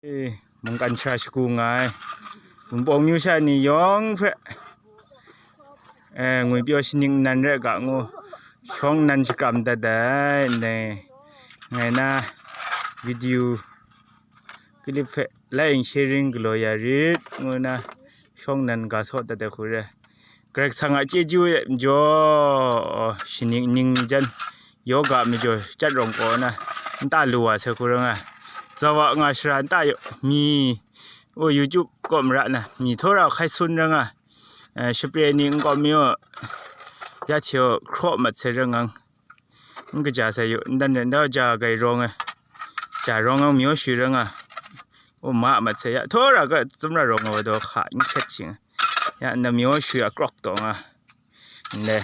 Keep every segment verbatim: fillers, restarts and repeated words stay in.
Eh, mungkan sha shagu nga ai Wunpawng myu sha ni yawng hpe, eh, ngwipyaw shaning nnan re ga ngu, shawng nnan shakram dat ai, ndai ngai na video clip hpe like and sharing galaw ya rit ngu na shawng nnan ga saw dat ai hku re. Karai Kasang a chyeju e majaw, shaning ning ni jan, yoga majaw chyat rawng kaw na, nta lu wa sai hku ra nga, zawa nga shara nta yaw, mi, o, YouTube kaw mara na, mi htaw ra hkai sun ra nga, eh, shapre ni nkawm mi o, ya hte o, hkraw mat sai ra ngang, n kaja sai yu, ndan ren da ja gai rawng e, ja rawng ang myaw shui ra nga, o, ma mat sai ya, htaw ra ga tsum ra rawng wa daw hka n hkyet shing, ya, nda myaw shui a krawk taw nga, ndai,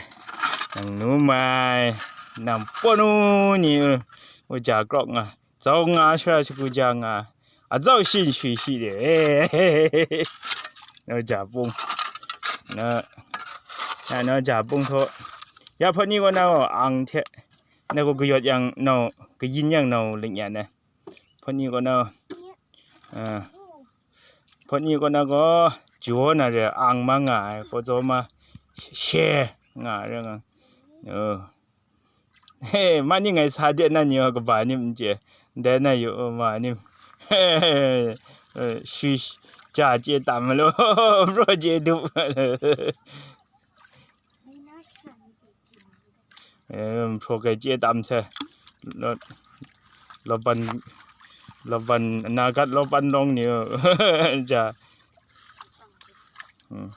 nang nu mai, nang pawnu ni, o, ja krawk nga, zau nga, shara shagu ja nga, a zau shin shui shi de, na ja pung, na, na, na ja pung htaw, ya hpawt ni kaw na, ang hte, na gaw kayawt yang nau, kayin yang nau ling yan ai. Hpawt ni kaw na, ah, hpawt ni kaw na gaw, jaw na re, ang ma nga ai, kaw zaw ma, she nga re nga. Oh. He, ma ni ngai sa de na ni wa kaba nim n chye, dai na yu, oh, ma nim. He, eh, shi, ja chye tam ma lo, bro chye dup. Eh, hpraw kai chye tam se. Lo, laban, laban, nagat laban long ni, ja. Hmm.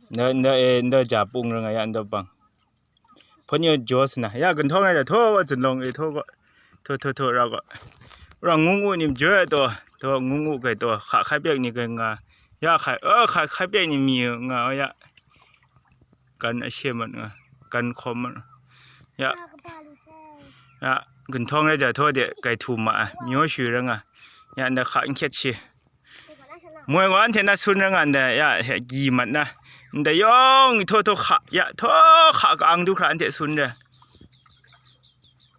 Nda, nda, eh, nda ja pung ra nga ya, nda bang. Hpawt ni jaw sa na. Ya, ginhtawng ai ja, htaw wa zunlawng e, htaw gaw. Htaw, htaw, htaw, ra gaw. Ra ngu ngu ni majaw ai taw, htaw ngu ngu kai taw, hka hkai pyak ni kai nga. Ya, hkai, eh, hka hkai pyak ni mi nga, ya. Gan a she mat nga, gan hkawm mat. Ya, ya, ginhtawng rai ja htaw de, kai htu ma ai, myaw shui ra nga. Ya, nda hka n hkyet shi. Moi wa anhte na sun ra nga nda, ya, gyi mat na. Nda yawng htaw htaw hka, ya, htaw hka ka-ang du hkra anhte sun ra.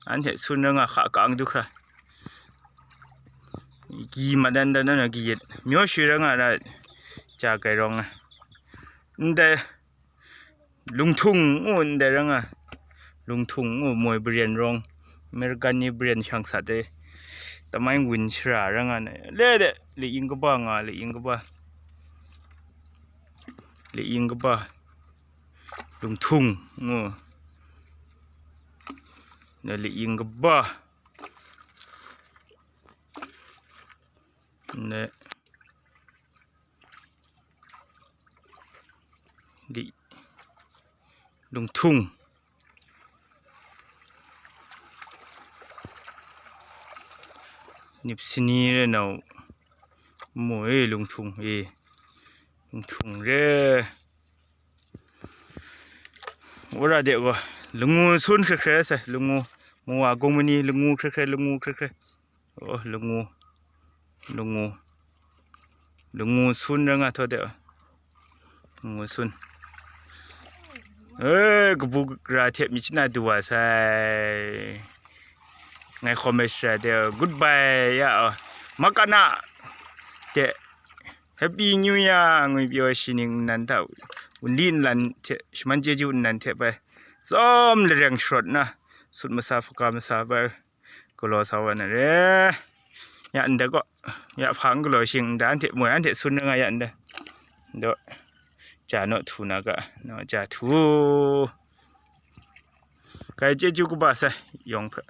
Anhte sun ra nga hka ka-ang du hkra. Gyi mat dan dan na gyi yet. Myaw shui ra nga ra, ja kai rawng nga. Ndai, Lungthung ngu ndai ra nga. Lungthung ngu moi baren rawng. American ni baren shang sat ai. Tamai wun shara ra nga na. Le de, le ing kaba nga, le ing kaba. Le ing kaba. Lungthung ngu. Na le ing kaba. Ne. Di. Lungthung. Nip sini re nau. Mo e lungthung e. Lungthung re. Wora de wa. Lungu sun hkre hkre se. Lungu. Mu wa gong mani lungu hkre hkre, lungu hkre hkre. Oh, lungu. Lungu. Lungu sun ra nga htaw de. Lungu sun. Eh, kabu gara hte mi china du wa sai. Ngai hkawm ai shara de. Goodbye, ya, oh. Makana. De. Happy New Year, ngwi pyaw shining nnan hta. Wunli nlan hte, shaman chyeju nnan hte bai. Tsawm lareng sharot na. Sut masa, hpaka masa bai. Galaw sa wa na re. Ya nda gaw, ya hpa n galaw shing nda, anhte moi anhte sun ra nga ya nda. Daw, ja naw htu na ga, naw ja htu. Kai chyeju kaba sai, yawng hpe.